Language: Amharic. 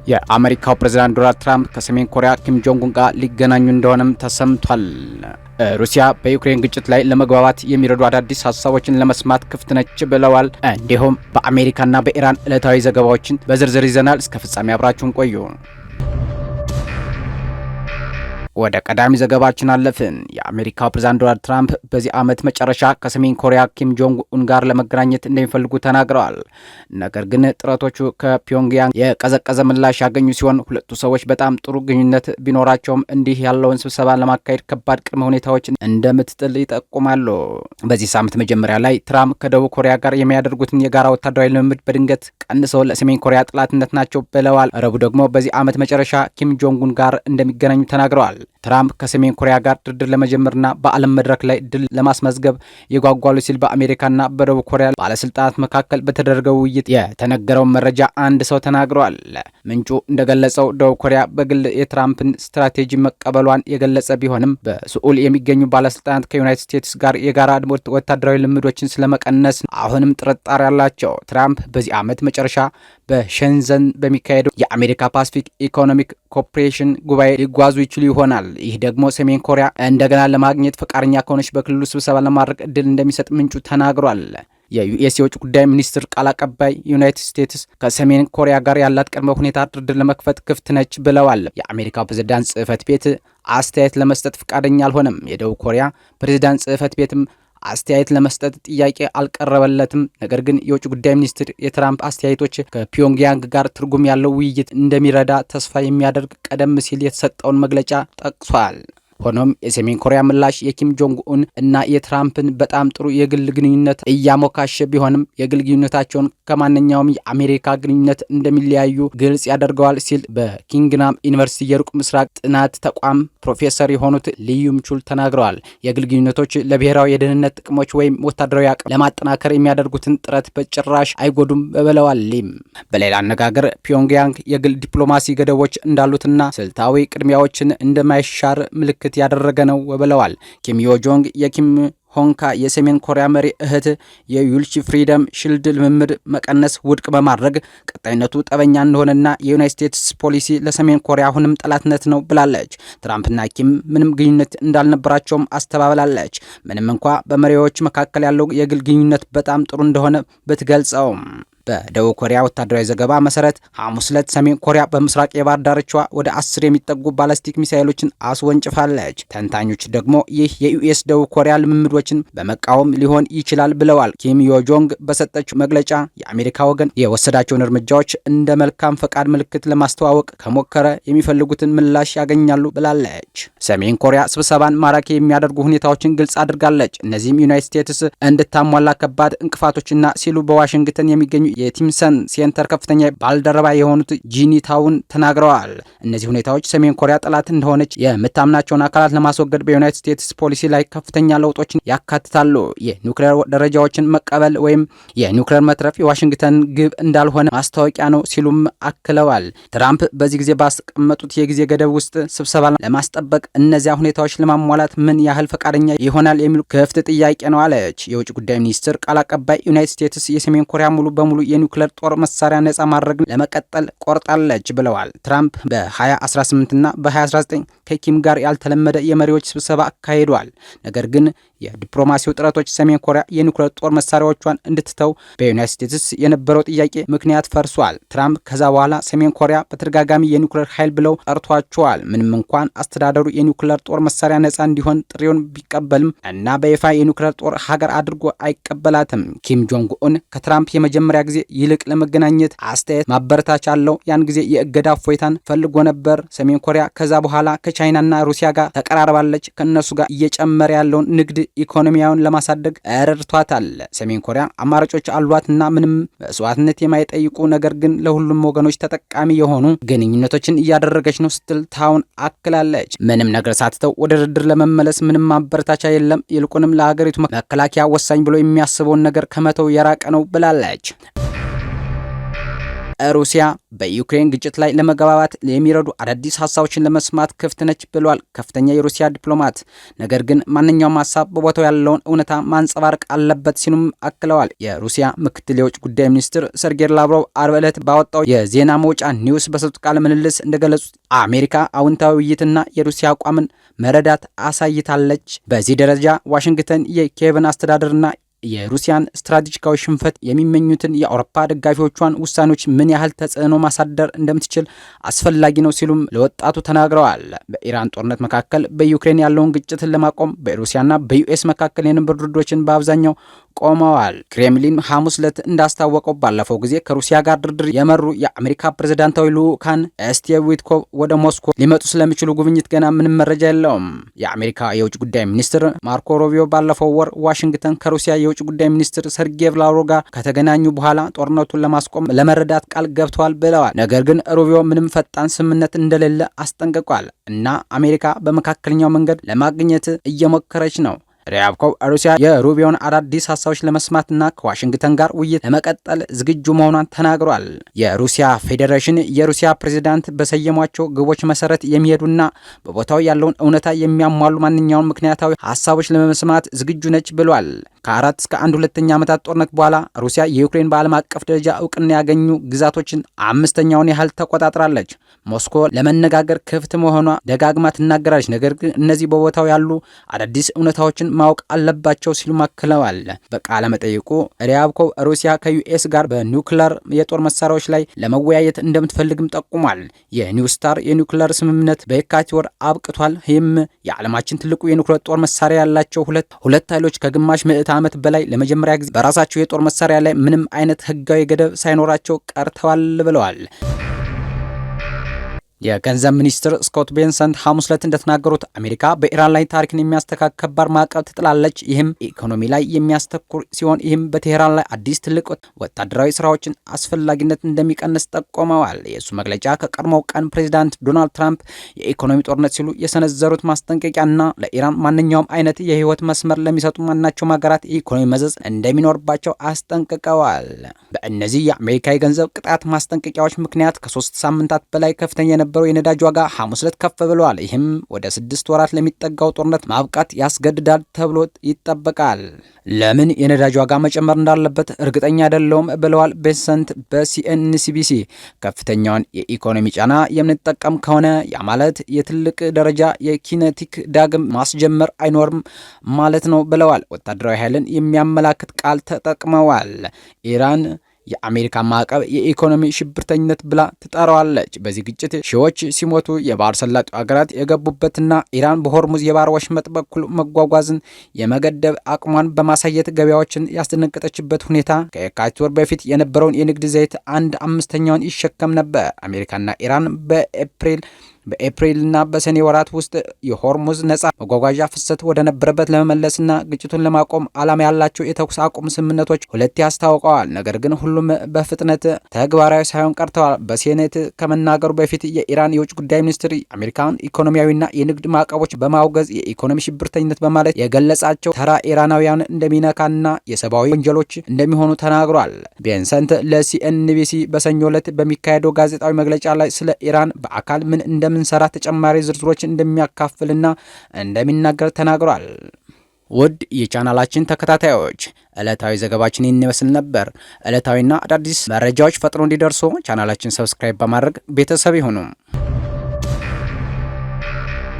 የአሜሪካው ፕሬዝዳንት ዶናልድ ትራምፕ ከሰሜን ኮሪያ ኪም ጆንግ ኡን ጋር ሊገናኙ እንደሆነም ተሰምቷል። ሩሲያ በዩክሬን ግጭት ላይ ለመግባባት የሚረዱ አዳዲስ ሀሳቦችን ለመስማት ክፍት ነች ብለዋል። እንዲሁም በአሜሪካና በኢራን ዕለታዊ ዘገባዎችን በዝርዝር ይዘናል። እስከ ፍጻሜ አብራችሁን ቆዩ። ወደ ቀዳሚ ዘገባችን አለፍን። የአሜሪካው ፕሬዝዳንት ዶናልድ ትራምፕ በዚህ ዓመት መጨረሻ ከሰሜን ኮሪያ ኪም ጆንግ ኡን ጋር ለመገናኘት እንደሚፈልጉ ተናግረዋል። ነገር ግን ጥረቶቹ ከፒዮንግያንግ የቀዘቀዘ ምላሽ ያገኙ ሲሆን፣ ሁለቱ ሰዎች በጣም ጥሩ ግንኙነት ቢኖራቸውም እንዲህ ያለውን ስብሰባ ለማካሄድ ከባድ ቅድመ ሁኔታዎች እንደምትጥል ይጠቁማሉ። በዚህ ሳምንት መጀመሪያ ላይ ትራምፕ ከደቡብ ኮሪያ ጋር የሚያደርጉትን የጋራ ወታደራዊ ልምምድ በድንገት ቀንሰው ለሰሜን ኮሪያ ጠላትነት ናቸው ብለዋል። ረቡዕ ደግሞ በዚህ ዓመት መጨረሻ ኪም ጆንግ ኡን ጋር እንደሚገናኙ ተናግረዋል። ትራምፕ ከሰሜን ኮሪያ ጋር ድርድር ለመጀመርና በዓለም መድረክ ላይ ድል ለማስመዝገብ ይጓጓሉ ሲል በአሜሪካና በደቡብ ኮሪያ ባለስልጣናት መካከል በተደረገው ውይይት የተነገረውን መረጃ አንድ ሰው ተናግረዋል። ምንጩ እንደገለጸው ደቡብ ኮሪያ በግል የትራምፕን ስትራቴጂ መቀበሏን የገለጸ ቢሆንም፣ በስኡል የሚገኙ ባለስልጣናት ከዩናይትድ ስቴትስ ጋር የጋራ ወታደራዊ ልምምዶችን ስለመቀነስ አሁንም ጥርጣሬ አላቸው። ትራምፕ በዚህ ዓመት መጨረሻ በሸንዘን በሚካሄደው የአሜሪካ ፓሲፊክ Economic Cooperation ጉባኤ ሊጓዙ ይችሉ ይሆናል። ይህ ደግሞ ሰሜን ኮሪያ እንደገና ለማግኘት ፈቃደኛ ከሆነች በክልሉ ስብሰባ ለማድረግ እድል እንደሚሰጥ ምንጩ ተናግሯል። የዩኤስ የውጭ ጉዳይ ሚኒስትር ቃል አቀባይ ዩናይትድ ስቴትስ ከሰሜን ኮሪያ ጋር ያላት ቅድመ ሁኔታ ድርድር ለመክፈት ክፍት ነች ብለዋል። የአሜሪካው ፕሬዝዳንት ጽህፈት ቤት አስተያየት ለመስጠት ፈቃደኛ አልሆነም። የደቡብ ኮሪያ ፕሬዝዳንት ጽህፈት ቤትም አስተያየት ለመስጠት ጥያቄ አልቀረበለትም። ነገር ግን የውጭ ጉዳይ ሚኒስትር የትራምፕ አስተያየቶች ከፒዮንግያንግ ጋር ትርጉም ያለው ውይይት እንደሚረዳ ተስፋ የሚያደርግ ቀደም ሲል የተሰጠውን መግለጫ ጠቅሷል። ሆኖም የሰሜን ኮሪያ ምላሽ የኪም ጆንግ ኡን እና የትራምፕን በጣም ጥሩ የግል ግንኙነት እያሞካሸ ቢሆንም፣ የግል ግንኙነታቸውን ከማንኛውም የአሜሪካ ግንኙነት እንደሚለያዩ ግልጽ ያደርገዋል ሲል በኪንግናም ዩኒቨርሲቲ የሩቅ ምስራቅ ጥናት ተቋም ፕሮፌሰር የሆኑት ሊ ዩንግ ቹል ተናግረዋል። የግል ግንኙነቶች ለብሔራዊ የደህንነት ጥቅሞች ወይም ወታደራዊ አቅም ለማጠናከር የሚያደርጉትን ጥረት በጭራሽ አይጎዱም ብለዋል ሊም። በሌላ አነጋገር ፒዮንግያንግ የግል ዲፕሎማሲ ገደቦች እንዳሉትና ስልታዊ ቅድሚያዎችን እንደማይሻር ምልክት ያደረገ ነው ብለዋል። ኪም ዮ ጆንግ፣ የኪም ሆንካ የሰሜን ኮሪያ መሪ እህት፣ የዩልቺ Freedom Shield ልምምድ መቀነስ ውድቅ በማድረግ ቀጣይነቱ ጠበኛ እንደሆነና የዩናይትድ ስቴትስ ፖሊሲ ለሰሜን ኮሪያ አሁንም ጠላትነት ነው ብላለች። ትራምፕና ኪም ምንም ግንኙነት እንዳልነበራቸውም አስተባብላለች። ምንም እንኳ በመሪዎች መካከል ያለው የግል ግንኙነት በጣም ጥሩ እንደሆነ ብትገልጸውም። በደቡብ ኮሪያ ወታደራዊ ዘገባ መሰረት ሐሙስ ዕለት ሰሜን ኮሪያ በምስራቅ የባህር ዳርቻዋ ወደ 10 የሚጠጉ ባላስቲክ ሚሳይሎችን አስወንጭፋለች። ተንታኞች ደግሞ ይህ የዩኤስ ደቡብ ኮሪያ ልምምዶችን በመቃወም ሊሆን ይችላል ብለዋል። ኪም ዮጆንግ በሰጠችው መግለጫ የአሜሪካ ወገን የወሰዳቸውን እርምጃዎች እንደ መልካም ፈቃድ ምልክት ለማስተዋወቅ ከሞከረ የሚፈልጉትን ምላሽ ያገኛሉ ብላለች። ሰሜን ኮሪያ ስብሰባን ማራኪ የሚያደርጉ ሁኔታዎችን ግልጽ አድርጋለች። እነዚህም ዩናይትድ ስቴትስ እንድታሟላ ከባድ እንቅፋቶችና ሲሉ በዋሽንግተን የሚገኙ የቲምሰን ሴንተር ከፍተኛ ባልደረባ የሆኑት ጂኒ ታውን ተናግረዋል። እነዚህ ሁኔታዎች ሰሜን ኮሪያ ጠላት እንደሆነች የምታምናቸውን አካላት ለማስወገድ በዩናይትድ ስቴትስ ፖሊሲ ላይ ከፍተኛ ለውጦችን ያካትታሉ። የኒውክሌር ደረጃዎችን መቀበል ወይም የኒውክሌር መትረፍ የዋሽንግተን ግብ እንዳልሆነ ማስታወቂያ ነው ሲሉም አክለዋል። ትራምፕ በዚህ ጊዜ ባስቀመጡት የጊዜ ገደብ ውስጥ ስብሰባ ለማስጠበቅ እነዚያ ሁኔታዎች ለማሟላት ምን ያህል ፈቃደኛ ይሆናል የሚሉ ክፍት ጥያቄ ነው አለች። የውጭ ጉዳይ ሚኒስትር ቃል አቀባይ ዩናይትድ ስቴትስ የሰሜን ኮሪያ ሙሉ በሙሉ የኒውክሌር ጦር መሳሪያ ነጻ ማድረግ ለመቀጠል ቆርጣለች ብለዋል። ትራምፕ በ2018 እና በ2019 ከኪም ጋር ያልተለመደ የመሪዎች ስብሰባ አካሂዷል። ነገር ግን የዲፕሎማሲው ጥረቶች ሰሜን ኮሪያ የኒውክሌር ጦር መሳሪያዎቿን እንድትተው በዩናይትድ ስቴትስ የነበረው ጥያቄ ምክንያት ፈርሷል። ትራምፕ ከዛ በኋላ ሰሜን ኮሪያ በተደጋጋሚ የኒውክሌር ኃይል ብለው ጠርቷቸዋል። ምንም እንኳን አስተዳደሩ የኒውክሌር ጦር መሳሪያ ነጻ እንዲሆን ጥሪውን ቢቀበልም እና በይፋ የኒውክሌር ጦር ሀገር አድርጎ አይቀበላትም። ኪም ጆንግ ኡን ከትራምፕ የመጀመሪያ ጊዜ ይልቅ ለመገናኘት አስተያየት ማበረታቻ አለው። ያን ጊዜ የእገዳ እፎይታን ፈልጎ ነበር። ሰሜን ኮሪያ ከዛ በኋላ ከቻይናና ሩሲያ ጋር ተቀራርባለች። ከእነሱ ጋር እየጨመረ ያለውን ንግድ ኢኮኖሚያውን ለማሳደግ ረድቷታል። ሰሜን ኮሪያ አማራጮች አሏትና ምንም መስዋዕትነት የማይጠይቁ ነገር ግን ለሁሉም ወገኖች ተጠቃሚ የሆኑ ግንኙነቶችን እያደረገች ነው ስትል ታውን አክላለች። ምንም ነገር ሳትተው ወደ ድርድር ለመመለስ ምንም ማበረታቻ የለም፣ ይልቁንም ለሀገሪቱ መከላከያ ወሳኝ ብሎ የሚያስበውን ነገር ከመተው የራቀ ነው ብላለች። ሩሲያ በዩክሬን ግጭት ላይ ለመግባባት የሚረዱ አዳዲስ ሀሳቦችን ለመስማት ክፍት ነች ብሏል ከፍተኛ የሩሲያ ዲፕሎማት። ነገር ግን ማንኛውም ሀሳብ በቦታው ያለውን እውነታ ማንጸባረቅ አለበት ሲሉም አክለዋል። የሩሲያ ምክትል የውጭ ጉዳይ ሚኒስትር ሰርጌይ ላቭሮቭ አርብ ዕለት ባወጣው የዜና መውጫ ኒውስ በሰጡት ቃለ ምልልስ እንደገለጹት አሜሪካ አዎንታዊ ውይይትና የሩሲያ አቋምን መረዳት አሳይታለች። በዚህ ደረጃ ዋሽንግተን የኪየቭን አስተዳደርና የሩሲያን ስትራቴጂካዊ ሽንፈት የሚመኙትን የአውሮፓ ደጋፊዎቿን ውሳኔዎች ምን ያህል ተጽዕኖ ማሳደር እንደምትችል አስፈላጊ ነው ሲሉም ለወጣቱ ተናግረዋል። በኢራን ጦርነት መካከል በዩክሬን ያለውን ግጭትን ለማቆም በሩሲያና በዩኤስ መካከል የነበሩ ድርድሮችን በአብዛኛው ቆመዋል። ክሬምሊን ሐሙስ ዕለት እንዳስታወቀው ባለፈው ጊዜ ከሩሲያ ጋር ድርድር የመሩ የአሜሪካ ፕሬዝዳንታዊ ልዑካን ስቲቭ ዊትኮቭ ወደ ሞስኮ ሊመጡ ስለሚችሉ ጉብኝት ገና ምንም መረጃ የለውም። የአሜሪካ የውጭ ጉዳይ ሚኒስትር ማርኮ ሩቢዮ ባለፈው ወር ዋሽንግተን ከሩሲያ የውጭ ጉዳይ ሚኒስትር ሰርጌይ ላቭሮቭ ጋር ከተገናኙ በኋላ ጦርነቱን ለማስቆም ለመረዳት ቃል ገብተዋል ብለዋል። ነገር ግን ሩቢዮ ምንም ፈጣን ስምምነት እንደሌለ አስጠንቅቋል እና አሜሪካ በመካከለኛው መንገድ ለማግኘት እየሞከረች ነው። ሪያብኮቭ ሩሲያ የሩቢዮን አዳዲስ ሀሳቦች ለመስማትና ከዋሽንግተን ጋር ውይይት ለመቀጠል ዝግጁ መሆኗን ተናግሯል። የሩሲያ ፌዴሬሽን የሩሲያ ፕሬዚዳንት በሰየሟቸው ግቦች መሰረት የሚሄዱና በቦታው ያለውን እውነታ የሚያሟሉ ማንኛውም ምክንያታዊ ሀሳቦች ለመስማት ዝግጁ ነች ብሏል። ከ4 እስከ 1 ሁለተኛ ዓመታት ጦርነት በኋላ ሩሲያ የዩክሬን በዓለም አቀፍ ደረጃ እውቅና ያገኙ ግዛቶችን አምስተኛውን ያህል ተቆጣጥራለች። ሞስኮ ለመነጋገር ክፍት መሆኗ ደጋግማ ትናገራለች። ነገር ግን እነዚህ በቦታው ያሉ አዳዲስ እውነታዎችን ማወቅ አለባቸው ሲሉ አክለዋል። በቃለ መጠይቁ ሪያብኮቭ ሩሲያ ከዩኤስ ጋር በኒውክለር የጦር መሳሪያዎች ላይ ለመወያየት እንደምትፈልግም ጠቁሟል። የኒው ስታርት የኒውክለር ስምምነት በየካቲት ወር አብቅቷል። ይህም የዓለማችን ትልቁ የኒውክለር ጦር መሳሪያ ያላቸው ሁለት ኃይሎች ከግማሽ ምዕተ ዓመት በላይ ለመጀመሪያ ጊዜ በራሳቸው የጦር መሳሪያ ላይ ምንም አይነት ህጋዊ ገደብ ሳይኖራቸው ቀርተዋል ብለዋል። የገንዘብ ሚኒስትር ስኮት ቤሰንት ሐሙስ ዕለት እንደተናገሩት አሜሪካ በኢራን ላይ ታሪክን የሚያስተካክል ከባድ ማዕቀብ ትጥላለች። ይህም ኢኮኖሚ ላይ የሚያተኩር ሲሆን ይህም በቴሄራን ላይ አዲስ ትልቅ ወታደራዊ ስራዎችን አስፈላጊነት እንደሚቀንስ ጠቁመዋል። የእሱ መግለጫ ከቀድሞው ቀን ፕሬዚዳንት ዶናልድ ትራምፕ የኢኮኖሚ ጦርነት ሲሉ የሰነዘሩት ማስጠንቀቂያና ለኢራን ማንኛውም አይነት የህይወት መስመር ለሚሰጡ ማናቸውም ሀገራት የኢኮኖሚ መዘዝ እንደሚኖርባቸው አስጠንቅቀዋል። በእነዚህ የአሜሪካ የገንዘብ ቅጣት ማስጠንቀቂያዎች ምክንያት ከ3 ሳምንታት በላይ ከፍተኛ የነበረው የነዳጅ ዋጋ ሐሙስ ዕለት ከፍ ብለዋል። ይህም ወደ 6 ወራት ለሚጠጋው ጦርነት ማብቃት ያስገድዳል ተብሎ ይጠበቃል። ለምን የነዳጅ ዋጋ መጨመር እንዳለበት እርግጠኛ አይደለሁም ብለዋል ቤሰንት በሲኤንቢሲ። ከፍተኛውን የኢኮኖሚ ጫና የምንጠቀም ከሆነ ያ ማለት የትልቅ ደረጃ የኪነቲክ ዳግም ማስጀመር አይኖርም ማለት ነው ብለዋል። ወታደራዊ ኃይልን የሚያመላክት ቃል ተጠቅመዋል። ኢራን የአሜሪካ ማዕቀብ የኢኮኖሚ ሽብርተኝነት ብላ ትጠራዋለች። በዚህ ግጭት ሺዎች ሲሞቱ የባህር ሰላጤው ሀገራት የገቡበትና ኢራን በሆርሙዝ የባህር ወሽመጥ በኩል መጓጓዝን የመገደብ አቅሟን በማሳየት ገበያዎችን ያስደነገጠችበት ሁኔታ ከየካቲት ወር በፊት የነበረውን የንግድ ዘይት አንድ አምስተኛውን ይሸከም ነበር። አሜሪካና ኢራን በኤፕሪልና በሰኔ ወራት ውስጥ የሆርሙዝ ነጻ መጓጓዣ ፍሰት ወደ ነበረበት ለመመለስና ግጭቱን ለማቆም ዓላማ ያላቸው የተኩስ አቁም ስምምነቶች ሁለቴ አስታውቀዋል። ነገር ግን ሁሉም በፍጥነት ተግባራዊ ሳይሆን ቀርተዋል። በሴኔት ከመናገሩ በፊት የኢራን የውጭ ጉዳይ ሚኒስትር የአሜሪካን ኢኮኖሚያዊና የንግድ ማዕቀቦች በማውገዝ የኢኮኖሚ ሽብርተኝነት በማለት የገለጻቸው ተራ ኢራናውያን እንደሚነካና የሰብአዊ ወንጀሎች እንደሚሆኑ ተናግሯል። ቤሰንት ለሲኤንቢሲ በሰኞ ዕለት በሚካሄደው ጋዜጣዊ መግለጫ ላይ ስለ ኢራን በአካል ምን እንደምንሰራ ተጨማሪ ዝርዝሮች እንደሚያካፍልና እንደሚናገር ተናግሯል። ውድ የቻናላችን ተከታታዮች፣ ዕለታዊ ዘገባችን ይህን ይመስል ነበር። ዕለታዊና አዳዲስ መረጃዎች ፈጥኖ እንዲደርሱ ቻናላችን subscribe በማድረግ ቤተሰብ ይሁኑ።